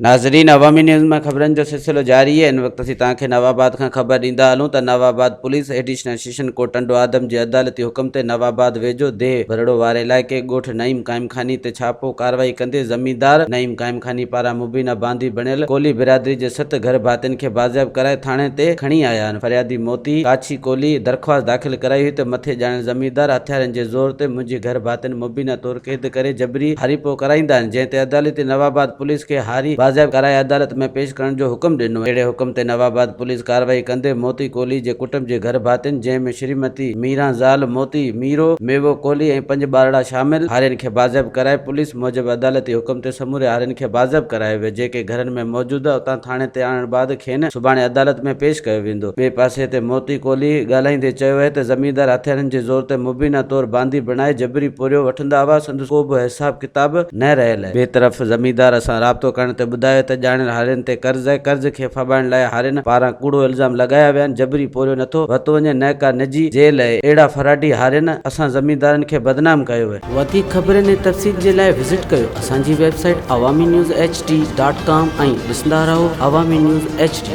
ناظرين عوامي نيوز مان خبرن جو سلسلو جاري آهي ان وقت اسين توهان کي نواباد کان خبر ڏيندا هلون ته Nawabad police additional session court Tando Adam جي عدالتي حڪم تي نواباد ويجهو ديهه ڀرڙو واري علائقي ڳوٺ نعيم قائمخاني تي ڇاپو ڪارروائي ڪندي زميندار نعيم قائمخاني پاران مبينا باندي بڻيل ڪولهي برادري جي ست گهر ڀاتين کي بازياب ڪرائي ٿاڻي تي کڻي آيا آهن فريادي موتي ڪاڇي ڪولهي درخواست داخل ڪرائي هئي ته مٿي ڄاڻايل زميندار هٿيارن جي زور تي منهنجي گهر ڀاتين مبينا طور قيد ڪري جبري هاريپو ڪرائيندا آهن، جنهن تي عدالتي نواباد پوليس کي هاري بازياب ڪرائي عدالت ۾ پيش ڪرڻ جو حڪم ڏنو. اهڙي حڪم تي نواباد پوليس ڪارروائي ڪندي موتي ڪولهي جي ڪٽنب جي گهر ڀاتين، جنهن ۾ شريمتي ميران زال موتي، ميرو، ميوو ڪولهي ۽ پنج ٻارڙا شامل، هارين کي بازياب ڪرائي پوليس موجب عدالتي حڪم تي سموري هارين کي بازياب ڪرايو ويو، جيڪي گهرن ۾ موجود اتان ٿاڻي تي آڻڻ بعد کين سڀاڻي عدالت ۾ پيش ڪيو ويندو. ٻئي پاسي تي موتي ڪولهي ڳالهائيندي چيو اهي ته زميندار هٿيارن جي زور تي مبينا طور باندي بڻائي جبري پورهيو وٺندا هئا، سندس ڪو به حساب ڪتاب نه رهيل اهي. ٻئي طرف زميندار سان رابطو ڪرڻ تي ٻڌايو ته ڄاڻايل هارين تي قرض آهي، قرض کي ڦٻائڻ لاء هارين پاران ڪوڙو الزام لڳايا ويا آهن، جبري پورهيو نٿو ورتو وڃي نه ڪا نجي جيل اهي، اهڙا فراڊي هارين اسان زميندارن کي بدنام ڪيو اهي. وڌيڪ خبرن ۽ تفصيل جي لاء وزٽ ڪيو اسان جي website Awami news H D dot com ۽ ڏسندا رهو عوامي نيوز ايڇ ڊي.